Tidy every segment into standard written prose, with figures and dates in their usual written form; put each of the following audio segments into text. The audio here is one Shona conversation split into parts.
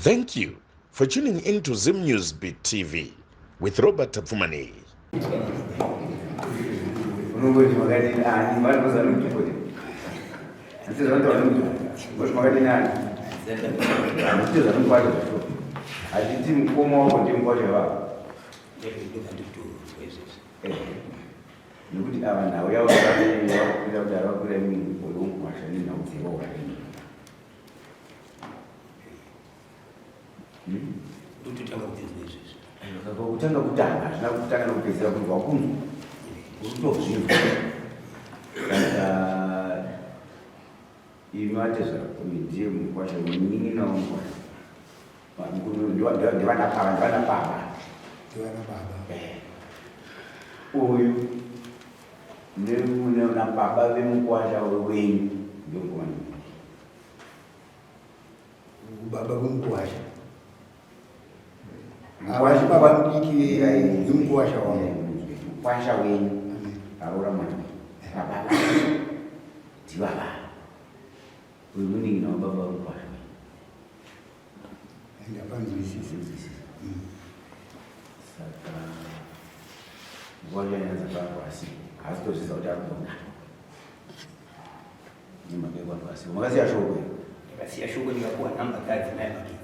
Thank you for tuning in to Zim News Beat TV with Robert Tapfumaneyi. Unongoti makadini ani vari kuzana muchikoti. Asi zvanotaura nemuchikoti. Ngoti makadini ani? Handiti zvanokwacho zvacho. Handiti mukoma wako ndiye mukwacho wavo. Nekuti ava nhau yavo vakukwira kuti avakwira mumugore womukwasha nenhau dzeroora. Ndototanga kudzidza izvezvi. Kutanga kutanga hazvina kutanga nokupedzisira kuti wakunzwa urikutozvinzwa saka imi vatezvara uyu ndiye mukwasha munin'ina wamukwasha ndivana baba ndivana baba ndivana baba eh. uyu nababa vemukwasha wenyu ndokuwana Baba vomukuwasha. Ava baba mudiki vemukuwasha wangu. Mukwasha wenyu aroora mwana baba ndivava. Uyu munin'ina wababa vemukwasha wenyu. Ndapanzwisisa. Saka mukwasha yanza pako asi haasi kutozviziva kuti akugona. Nemhaka yekwangu asi makasiya shoko here? Ndakasiya shoko ndikapuwa nhamba dzaadzimai magetsi.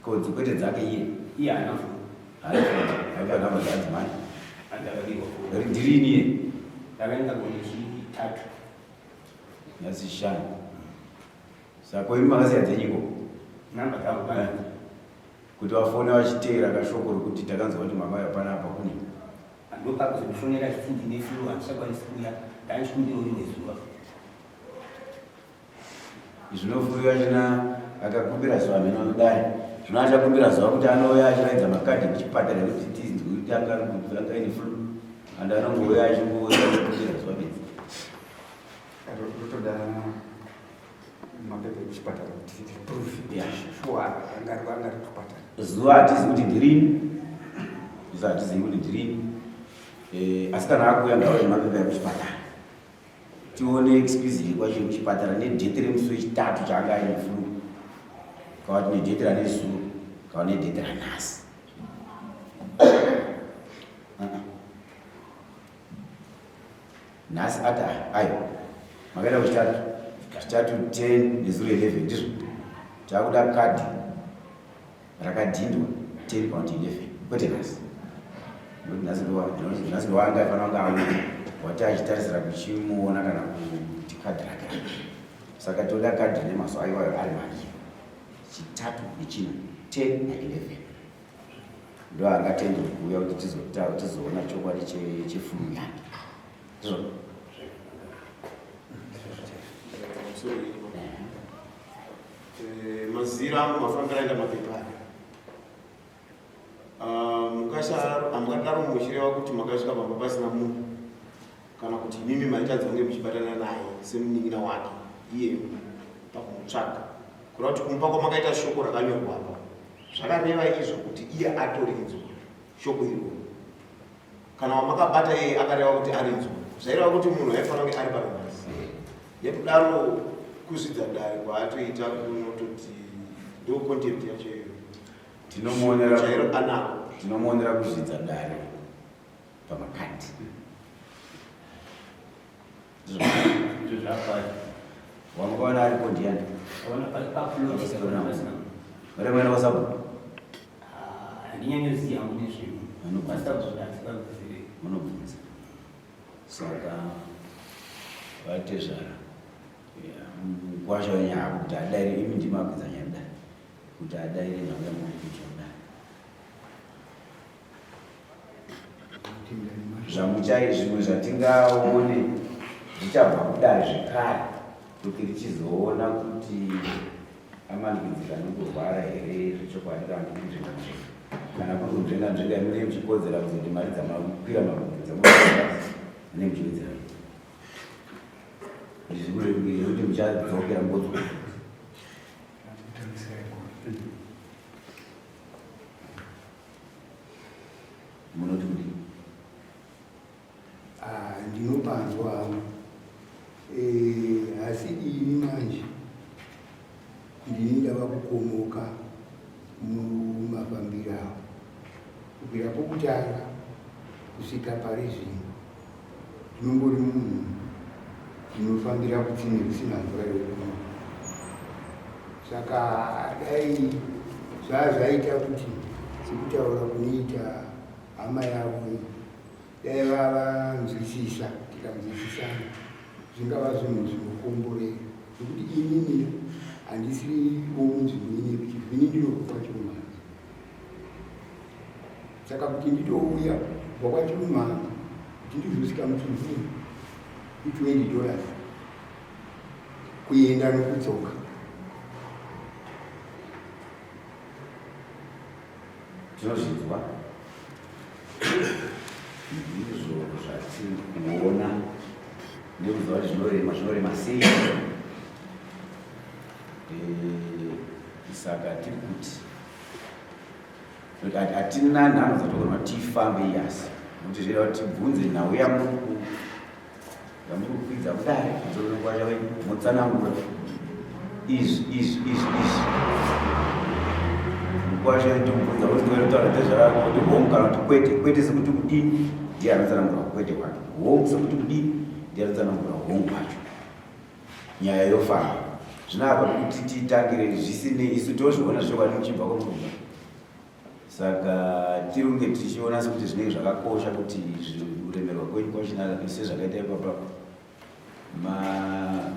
Ko kwete dzake iye? Iye haana foni. Haana foni. Aipa nhamba dzaadzimai. Andakabirwa foni. Ndirini iye? Ndakaenda gore chitatu. Nhasi shanu. Saka imi makasiya dzenyiko? Nhamba dzangu pana. Kuti vafone vachiteera kashoko rekuti takanzwa kuti makauya panapa kune. Ndopakuzondifonera achiti ndine flu handichakwanisi kuuya ndanichikumbirawo rimwe zuva. Zvinofurira china akakumbira zuva mheno anodai zvino achakumbira zuva kuti anouya achiratidza makadhi ekuchipatara ekuti tinzwe kuti anga anga aine flu and anongouya achingouya achikumbira zuva bedzi. Rotoda mapepa ekuchipatara kuti proof sure anga ari kuchipatara. Zuva hatizi kuti ndirini zuva hatizivi kuti ndirini eh, asi kana akuuya ngauye nemapepa ekuchipatara tione excuse yekwacho yekuchipatara nedheti remusi wechitatu chaanga aine flu kava tine dheti ranezuro kava nedheti ranhasi nhasi ati aiwa makaenda kuchitatu chitatu 10 nezuro 11 ndizvo takuda kadhi rakadhindwa 10 pound 11 kwete nhasi nokuti nhasi nhasi ndowaanga aifanira kunge auya wati achitarisira kuchimuona kana kuti kadhi rake saka toda kadhi rine mazuva iwayo ari maviri chitatu nechina 10 na11 ndo angatenderwe kuuya kuti tizoona chokwadi chefuru yake ndizvo eh, mazira angu mafambiro aenda mapepa aya ah, mukadaro muchireva kuti makasvika pamba pasina munhu kana kuti imimi maitadza kunge muchibatana naye semunin'ina wake iye pakumutsvaga kureva kuti kumupa kwamakaita shoko rakanyorwa apa Zvakareva izvo kuti iye atorinzwa shoko iroro. Kana wamakabata iye akareva kuti arinzwa, zvaireva kuti munhu aifanira kunge ari pano nhasi. Nekudaro kuzvidza dare kwaatoita kunototi ndo contempt yacho iyoyo. Tinomuonera chairo anako. Tinomuonera kuzvidza dare pamakadhi. Wamakaona aripo ndiani? Vari mwana wasabhuku? Handinyanyoziva hangu nezvemo. Munobvunza. Saka vatezvara mukwasha wenyaya kuti adaire imi ndimi apedza nyaya kudai kuti adaire nhau yamuri kuita kudai Zvamuchai zvimwe zvatingaone zvichabva kudare zvekare kuti richizoona kuti amanikidzika nokurwara here zvechokwadi kana kuti kunzvenga nzvenga kana kuri kunzvenga nzvenga munenge muchikodzera kuzoti mari dzamakwira makumbo dzamunenge muchiwedzera izvi kuti muchadzokera mukodzokera Munoti kudii? Ah, ndinopanzwa hangu eh, asi ini manje ndini ndava kukomoka. Mumafambiro avo kubvira pokutanga kusvika pari zvino, ndinongori munhu ndinofambira kutsime kusina mvura yokunwa. Saka dai zvazvaita kuti sekutaura kunoita hama yavo iyi, dai vavanzwisisa tikanzwisisana zvingava zvinhu zvinokomborera nekuti inini handisiri womunzvimbo ine kuti ini ndinobva kwaChirumanzu saka kuti nditouya kubva kwaChirumanzu kuti ndizosvika muChivhini i20 dollars kuenda nokudzoka. Tinozvinzwa ndizvo zvatiri kuona nekuziva kuti zvinorema zvinorema sei eh, saka tiri kuti hatina nhano dzatogona kuti tifambe iyasi nokuti zvoida kuti tibvunze nhau yamuri Yamuri kukwidza kudare kudzorora wenyu motsanangura izvi izvi izvi izvi. Mukwasha tomubvunza kuti totaura tezvara kuti hongu kana kuti kwete kwete sekuti kudini ndiye anotsanangura kwete kwake hongu sekuti kudini ndiye anotsanangura hongu kwacho nyaya yofamba zvino apa kuti titangire zvisinei isu tozviona zvechokwadi muchibva kwamurubva Saka tiri kunge tichiona sekuti zvinenge zvakakosha kuti kuremerwa kwenyu kwachina sezvakaita ipapa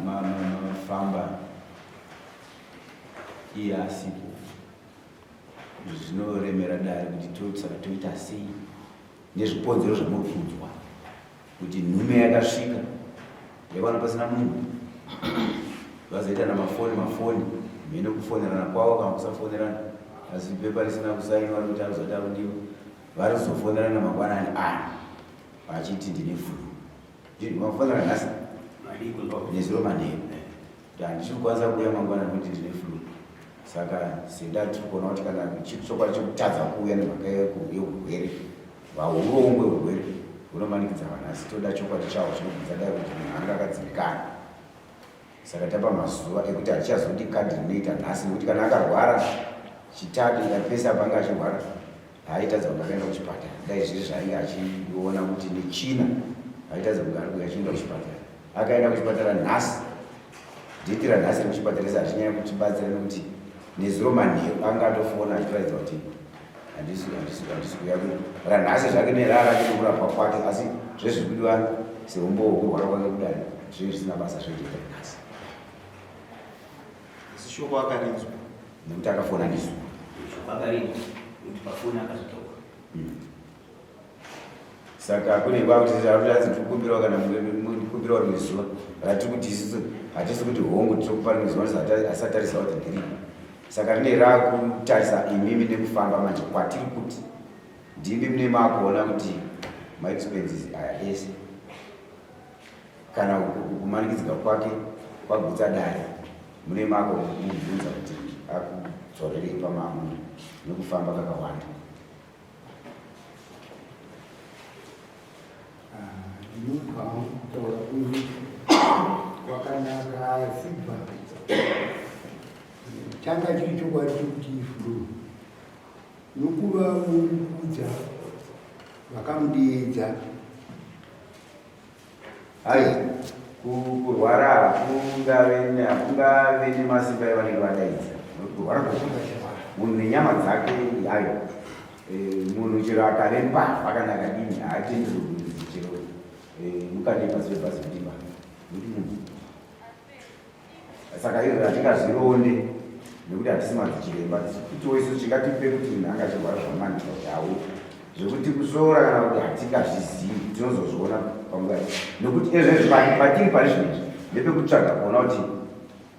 mafamba iye asipo zvinoremera dare kuti tosaka toita sei nezvikonzero zvamuri kunzwa kuti nhume yakasvika yakaona pasina munhu vazoita namafoni mafoni mhene kufonerana kwavo kana kusafonerana asi pepa risina kusainwa rikuti arikuzati akudiwa vari kuzofonerana mangwanani ano vachiti ndine flu mafonerana nhasi nezuro manheru kuti handisi kukwanisa kuuya mangwana nekuti ndine flu saka senda tiri kuona kuti kana chokwadi chekutadza kuuya nemhaka yeurwere Hurongwe hurwere hunomanikidza vanhu asi toda chokwadi chawo chinobvunza dai kuti munhu anga akadzimikana. Saka tapa mazuva ekuti hatichazodi kadhi rinoita nhasi nekuti kana akarwara chitatu pese apa anga achirwara haaitadza kunge akaenda kuchipatara dai zviri zvaainge achiona kuti nechina aitadza kunge ari kuya achienda kuchipatara akaenda kuchipatara nhasi dheti ranhasi rekuchipatara ese hazvinyanya kutibatsira nekuti nezuro manheru anga atofona achitoratidza kuti handisi handisi handisi kuya ranhasi zvake neraa rake nekurapwa kwake asi zvezviri kudiwa seumbowo hwekurwara kwake kudari zvinenge zvisina basa zvedheti ranhasi asi shoko akarinzwa nekuti akafona ndizuva shoko akarinzwa kuti pafoni akazotaura hmm. Saka kune kwakuti taakuti tikukumbirawo kana kukumbirawo rimwe zuva ratiri kuti isusu hatisi kuti hongu tiri kupa rimwe zuva asati kuti ndiripi saka rine rakutarisa imimi nekufamba manje kwatiri kuti ndimi mune makuona kuti maexpenses aya ese kana kumanikidzika kwake kwagutsa dare mune mako kumubvunza kuti akudzorerei pamamuri nekufamba kakawanda Ndinobva kutaura kwenyu kwakanaka asi bva changa chiri chokwadi chekuti iflu nokuva murikudza vakamudeedza Hai, kurwara hakungave nemasimba evanenge vadaidza. Kurwara munhu nenyama dzake hayo eh, munhu chero akave mbavha kana akadini haatenderwi kunzi chero eh, mukande pasi pebhazi kuti mbavha nekuti munhu Saka izvo hatingazvironde nekuti hatisi madzichiremba kutiwo isu chingatipe kuti munhu anga achirwara zvamanikwa kuti awe zvekuti kusvoora kana kuti hatingazvizivi tinozozviona panguva nekuti ezvezvi patiri pari zvino izvi ndepekutsvaga kuona kuti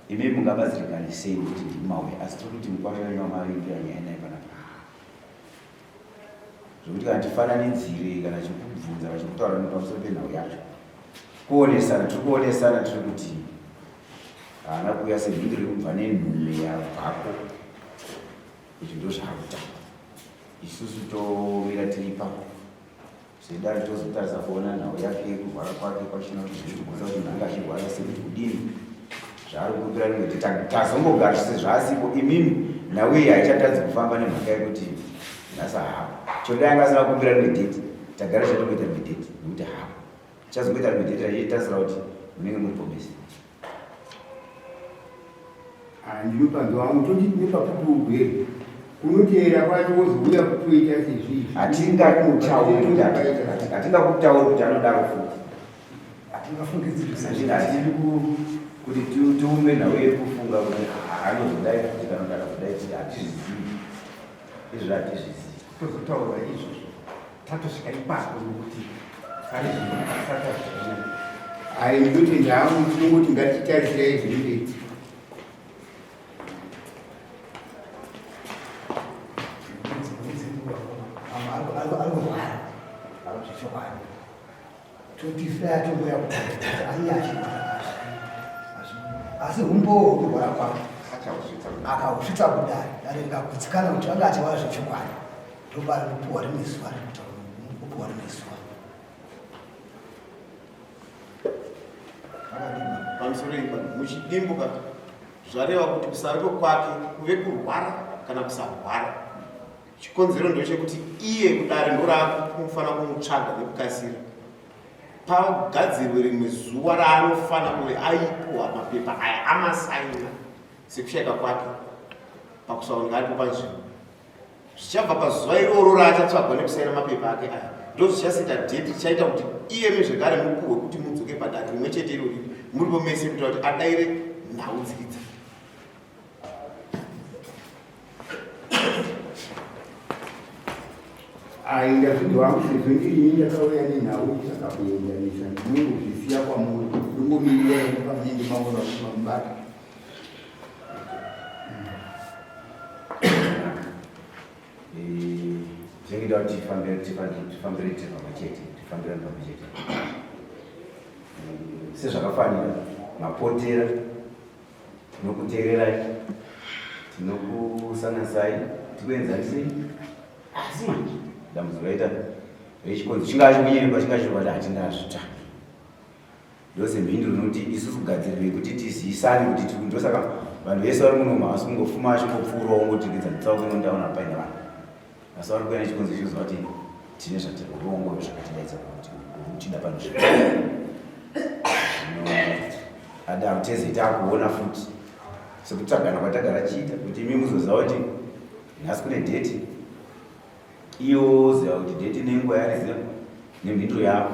imi mungabatsirikane sei kuti ndimi mauya asi tiri kuti mukwasha wenyu wamavimbira nyaya naye panapa zvekuti kana tifananidzire kana chekubvunza kana chekutaura nepamusoro penhau yacho kuonesana tiri kuonesana tiri kuti haana kuuya semhinduro yekubva nenhume yabvako kuti ndozvaakutaura isusu tomira tiri ipapo Zvedare tozotarisa kuona nhau yake yekurwara kwake kwachina kuti zviri kugutsa kuti munhu anga achirwara sekuti kudini zvaari kukumbira rimwe kuti tazongogara sezvaasipo imimi Nhau iyi haichatadzi kufamba nemhaka yekuti nhasi hapo. Chero dai anga asina kukumbira rimwe date, tagara tichatongoita rimwe date nekuti hapo. Tichazongoita rimwe date rachitarisira kuti munenge muri pomese. Handinopanzwa wangu toti nepapupu ugwere kunoteera kwacho wozouya kutoita sezvizvi. Hatingakutauri kuti anodaro futi. Hatingafungidziri. Hatidi kuti tiume nhau yekufunga kuti anozodai futi kana kuti akazodai futi, hatizvizivi izvo, hatizvizivi. Tozotaura izvozvo tatosvika ipapo, nokuti pari zvino hatisati tazviona. Ai, ndinoti ndangu tinongoti ngatitarisirei zvinoita. Ari kurwara zvechokwadi, totifaya tomboya aiye achirwara, asi umbowo hwekurwara kwake akausvitsa kudare, dare rikagutsikana kuti anga achirwara zvechokwadi, ndoparinopuwa rimwe zuva, rinopuwa rimwe zuva. Pamusoro ipa muchidimbu ka, zvareva kuti kusavepo kwake kuve kurwara kana kusarwara, chikonzero ndechekuti iye kudare ndorakufanira kumutsvaga nekukasira, pagadzirwe rimwe zuva raanofanira kuve aipuwa mapepa aya amasaina sekushayika kwake pakusaoneka aripo panzvimbo. Zvichabva pazuva iroro raachatsvagwa nekusaina mapepa ake aya, ndo zvichaseta date richaita kuti iyemi zvekare mupuhwe kuti mudzoke padare rimwe chete irori muripo mese, kuitira kuti adaire nhau dzidza. Ai, ndazvinzi wangu, sezvo ndiri ndakauya nenhau, saka kuenzanisa ndinongozvisiya kwamuri, ndongomirira imi pamunenge maona kuti mamubata. Tinenge kuti tifambire tifambire tiri pamwe chete, tifambirane pamwe chete sezvakafanira. Mapotera, tinokuteererai, tinokusanganisai, tikuenzanisei, asi manje dambudziko raita rechikonzo chingaa chikunyepa, chingaa chirwada, hatingazvitsvaki. Ndosemhinduro nokuti isusu kugadzirire kuti tizivisane kuti tiri, ndosaka vanhu vese vari muno havasi kungofuma achingopfuurawo ngotiridza mitsauko inondaona paine vanhu, asi vari kuuya nechikonzo chekuziva kuti tine zvatiri kuongorora zvakatidaidza kuti uchida pano zvino adaro teze takuona futi sekutsvagana kwatagara chiita kuti imi muzoziva kuti nhasi kune date, iyo ziva kuti date nenguva yariziva nemhinduro yavo,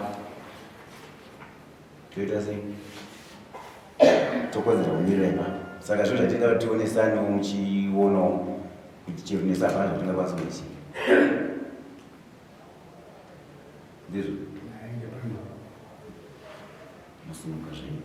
toita sei, tokodzera kumirira ipapo. Saka zvinhu zvatinoda kuti tionesanewo, muchionawo kuti chero nesu hapana zvatingakwanisa kuitika, ndizvo musununga zvenyu.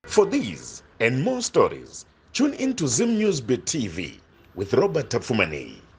For these and more stories, tune in to Zim News Bit TV with Robert Tafumani.